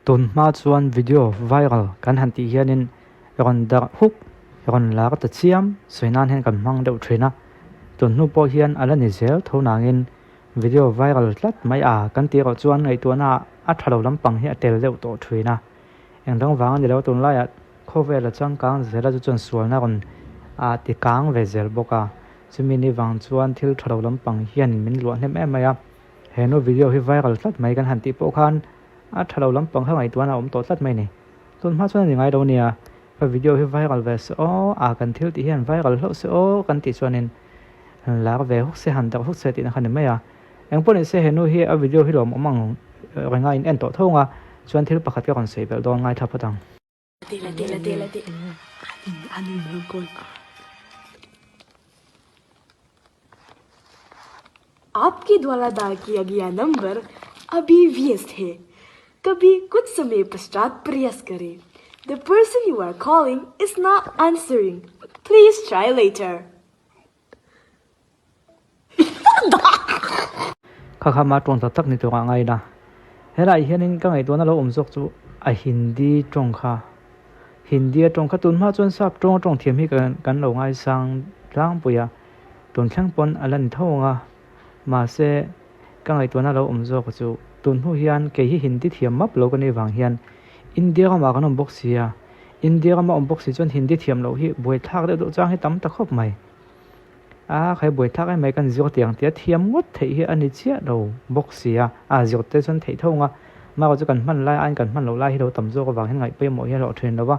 Tun hma chuan video viral kan han tih hianin rawn darh huk, rawn lar ta chiam sawi nan hian kan hmang deuh thin a. Tun hnu pawh hian a la ni zel tho nangin video viral tlat mai a kan tih erawh chuan ngaihtuahna a tha lo lampang hi a tel deuh tawh thin a. Eng dang vang a ni lo, tunlaiah khawvel a changkang zel a chu chuan sualna rawn a ti kang ve zel bawk a. Chumi ni vang chuan thil tha lo lampang hian min luah hnem em mai a. He nu video hi viral tlat mai kan han tih pawh khan a tha lo lampang kha ngaihtuahna a awm tawh tlat mai ni. Tun hma chuan a ni ngai lo nia, ka video hi viral ve se aw, a kan thil tih hian viral hlauh se aw kan tih chuanin han lar ve huk se, han darh huk se tihna kha ni mai a. Engpawh ni se he nu hi a video hi lawmawm ang renga in en tawh tho ang a, chuan thil pakhat ka rawn sawi belh dawn ngaithla phawt ang. आपके द्वारा डायल किया गया नंबर अभी व्यस्त है कभी कुछ समय पश्चात प्रयास करें The person you are calling is not answering. Please try later. Kha kha ma tawng tak tak ni tur ah ngai ila. Helai hianin ka ngaihtuahna lo awm zawk chu a Hindi tawng kha. Hindi a tawng kha tun hma chuan sap tawng a tawng thiam hi kan lo ngaisang tlangpui a, tun thleng pawn a la ni tho ang a. Mahse ka ngaihtuahna lo awm zawk chu tun hnu hian kei hi Hindi thiam map lo ka nih vang hian India ramah kan awm bawk si a, India rama awm bawk si chuan Hindi thiam loh hi buaithlak deuh deuh chang hi tam ta khawp mai. A khai buai thlak em mai kan zir tiang tia thiam ngawt theih hi a ni chiah lo bawk si a, a zir te chuan theih tho ang a, mahrawh chu kan hman lai aiin kan hman loh lai hi lo tam zawk avang hian ngaih pawimawh hi a hlawh thin lo va,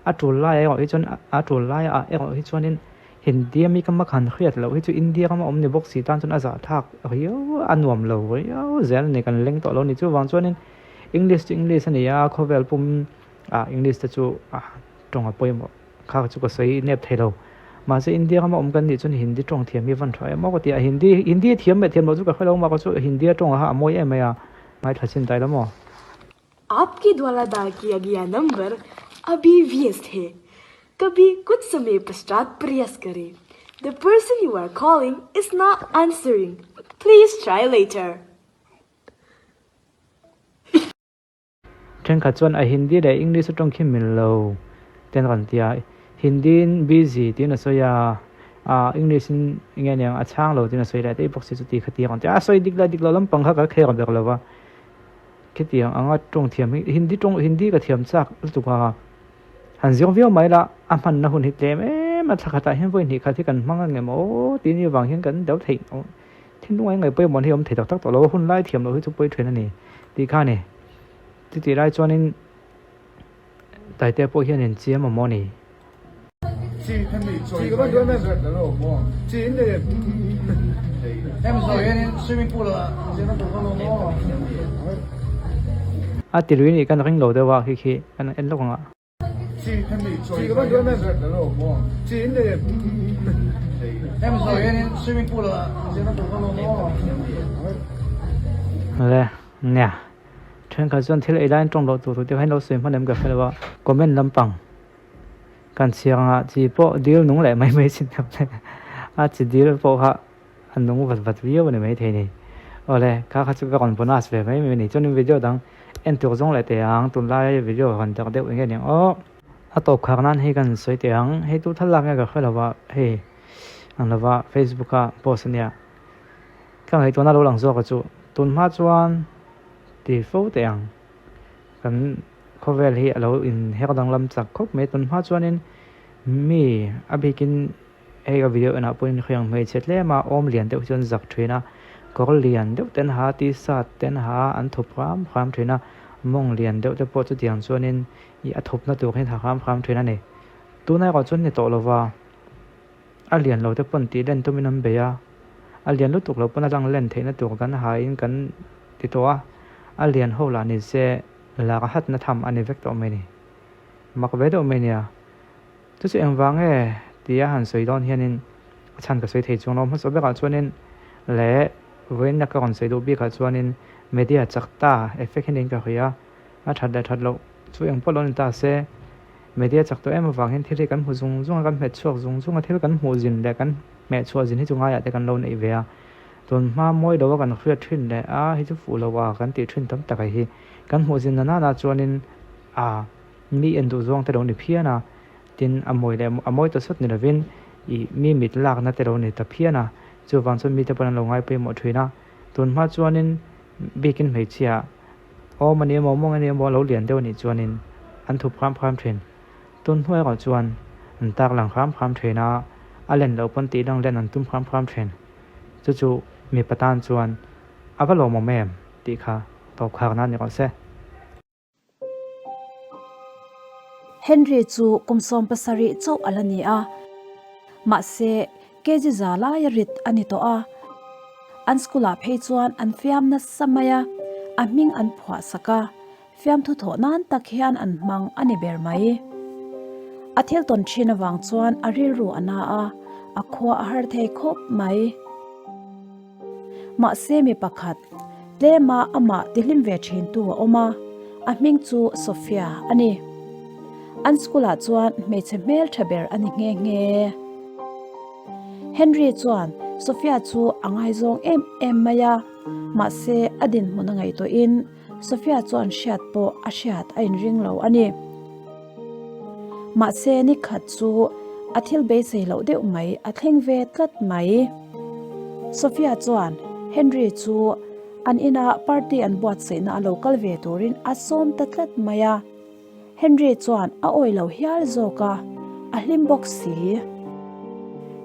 a tul lai erawh hi chuan a tul lai ah erawh hi chuanin Hindi ami ka mak han hriat loh hi chu India rama awm ni bawk si tan chuan a zahthlak riau a nuam lo riau zel a ni kan leng tawh lo a ni chuvang chuanin English chu English a ni a khawvel pum ah English te chu tawng a pawimawh. Kha chu ka sawi nep thei lo. Mahse India rama awm kan nih chuan Hindi tawng thiam hi van tha em aw ka ti a. Hindi Hindi thiam leh thiam loh chu ka hre lo mah ka chu Hindi a tawng a ha a mawi em mai a. Ngaithla chin tai lo maw? Aapke dwara dial kiya gaya number abhi vyast hai. Kabhi kuch samay pashchat prayas kare. The person you are calling is not answering. Please try later. Thenkhat chuan a Hindi leh English atang khi mil lo te an rawn ti a, Hindi in busy tiin a sawi a, ah English in enge aniang a chhang lo tiin a sawi leh daih bawk si chuti kha ti a rawn ti a, a sawi dik leh dik lo lampang kha ka kher ber lo va, khitiang anga tawng thiam hi Hindi tawng Hindi ka thiam chak lutuk a, han zir viau mai la a hmanna hun hi tlem em a thla khatah hian vawi hnih khat hi kan hmang angem aw tih ni avang hian kan do theih Thinlung eng ngaih pawimawh hi a awm thei tak tak tawh lo a, hun lai thiam loh hi chu pawi thin a ni tih kha a ni. Chutih lai chuanin Taitea pawh hian inchiam a maw ni? A ti lui nih kan ring lo deuh a khi khi kan en lawk ang a. Le nia thenkhat chuan thil ei laiin tawng loh tur tur te kha in lo sawi hman em ka hre lo a comment lampang kan chhiar ang ah chi pawh dil nung leh mai mai chin em le a chi dil pawh kha a nung vat vat viau a ni maithei ni. Awle, kha kha chu ka rawn bonus ve mai mai a ni. Chuanin video dang en tur zawng leh teh ang, tunlai video rawn darh deuh eng nge niang aw. A tawp khar nan hei kan sawi teh ang, hei tu thlalak nge ka hre lo va, hei ang lo va Facebook a post a nia. Ka ngaihtuahna lo lang zawk a chu, tun hma chuan ti fo teh ang, kan khawvel hi a lo inher danglam chak khawp mai, tun hma chuanin mi a bikin Hei ka video enah pawhin hriang hmeichhe tlem a awm lian deuh hi chuan zak thin a, kawr lian deuh ten ha t-shirt ten ha an thup hram hram thin a, mawng lian deuh te pawh chutiang chuanin ih a thupna tur hian ha hram hram thin a ni. Tuna erawh chuan ni tawh lova a lian lo te pawn tih len tumin an bei a, a lian lutuk lo pawn a lang len theihna tur kan ha in kan ti tawh a, a lian ho lah ni se lak a hatna tham a ni vek tawh mai ni. Mak ve deuh mai nia. Chu chu engvang nge tia han sawi dawn hianin a chhan ka sawi thei chuang lo. Hmasa berah chuanin leh vawiinna ka rawn sawi duh bikah chuanin media chak ta effect hian in ka hria a, that leh that loh chu engpawh lo ni ta se media chak tawh em avang hian thil hi kan hmu zung zung a, kan hmet chhuak zung zung a, thil kan hmuh zin leh kan hmeh chhuah zin hi chu ngaiah te kan lo neih ve a. Tun hma mawi lo a kan hriat thin leh a hei chu fuh lo a kan tih thin tam tak hi. Kan hmuh zin na nana chuanin a mi en duh zawng te lo ni phian a, tin a mawi leh a mawi ta sawt ni lovin ih mi mit lakna te lo ni ta phian a, chuvang chuan mite pawn an lo ngai pawimawh thin a. Tun hma chuanin bikin hmeichhia awm a ni emaw mawng a ni emaw a lo lian deuh a nih chuanin an thup hram hram thin. Tun hnuai erawh chuan an tak lang hram hram thin a, a len loh pawn tih lang len an tum hram hram thin. Chu chu mipa tan chuan a va lawmawm em tih kha tawp khakna a ni rawh se. Henry chu kum 70 chauh a la ni a, mahse kg za laia rit a ni tawh a. An school ah phei chuan an fiam nasa mai a, a hming an phuah sak a, fiamthu thawh nan tak hian an hmang a ni ber mai. A thil tawn thin avang chuan a rilru a na a, a khua a har thei khawp mai. Mahse mi pakhat, tlema amah tihlim ve thintu a awm a, a hming chu Sophia a ni. An school ah chuan hmeichhe hmel tha ber a ni nghe nghe. Henry chuan Sophia chu a ngaizawng em em mai a, mahse a dinhmun a ngaihtuahin Sophia chuan hriat pawh a hriat a inring lo a ni. Mahse ni khat chu a thil beisei loh deuh mai a thleng ve tlat mai. Sophia chuan Henry chu an ina party an buatsaihna a lo kal ve turin a sawm ta tlat mai a. Henry chuan a awi lo hial zawk a, a hlim bawk si.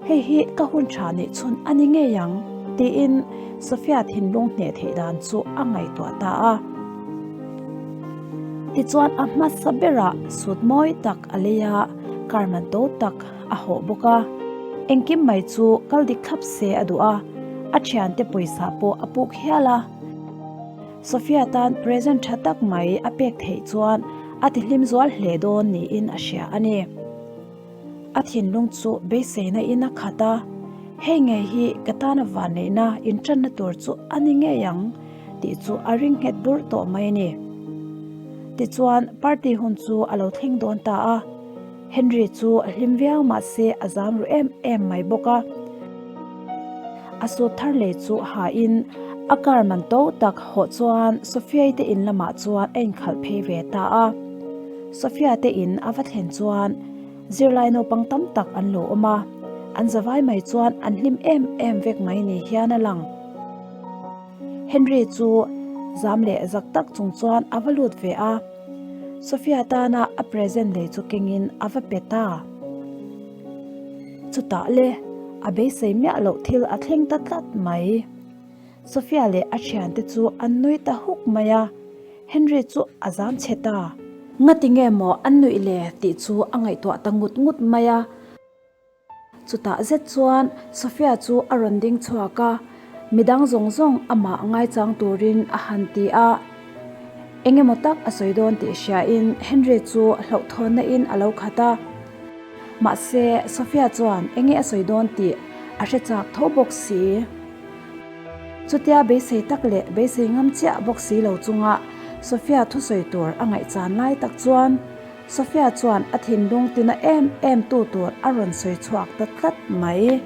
Hei hi ka hun tha nih chhun a ni ngei ang, tiin Sophia thinlung hneh theih dan chu a ngaihtuah ta a. Tichuan a hmasa berah sut mawi tak a lei a, car man to tak a hawh bawk a. Engkim mai chu kal dik thlap se a duh a, a thiante pawisa pawh a puk hial a. Sophia tan present tha tak mai a pek theih chuan a tihlim zual hle dawn niin a hria a ni. A thinlung chu beiseina in a khat a, hei ngei hi ka tana vanneihna inṭanna tur chu a ni ngei ang tih chu a ring nghet bur tawh mai a ni. Tichuan party hun chu a lo thleng dawn ta a, Henry chu a hlim viau mahse a zam ru em em mai bawk a. A suit thar lei chu ha in a car man to tak hawh chuan Sophia-i te in lamah chuan a inkhalh phei ve ta a. Sophia te in a va thlen chuan zirlai naupang tam tak an lo awm a, an zavai mai chuan an hlim em em vek mai ni hian a lang. Henry chu zam leh zak tak chung chuan a va lut ve a, Sophia tana a present lei chu kengin a va pe ta. Chutah le, a beisei miah loh thil a thleng ta tlat mai. Sophia leh a thiante chu an nui ta huk mai a, Henry chu a zam chhe ta. Ngati nge maw an nuih le tih chu a ngaihtuah ta ngut ngut mai a. Chutah zet chuan Sophia chu a rawn ding chhuak a, midang zawng zawng amah ngaichang turin a han ti a. Eng emaw tak a sawi dawn tih hriain Henry chu hlauhthawnna in a lo khat a. Mahse, Sophia chuan eng nge a sawi dawn tih a hre chak tho bawk si. Chutia beisei tak leh beisei ngam chiah bawk si lo chunga Sophia thusawi tur a ngaihchan lai tak chuan Sophia chuan a thinlung tina em em tu tur a rawn sawi chhuak ta tlat mai.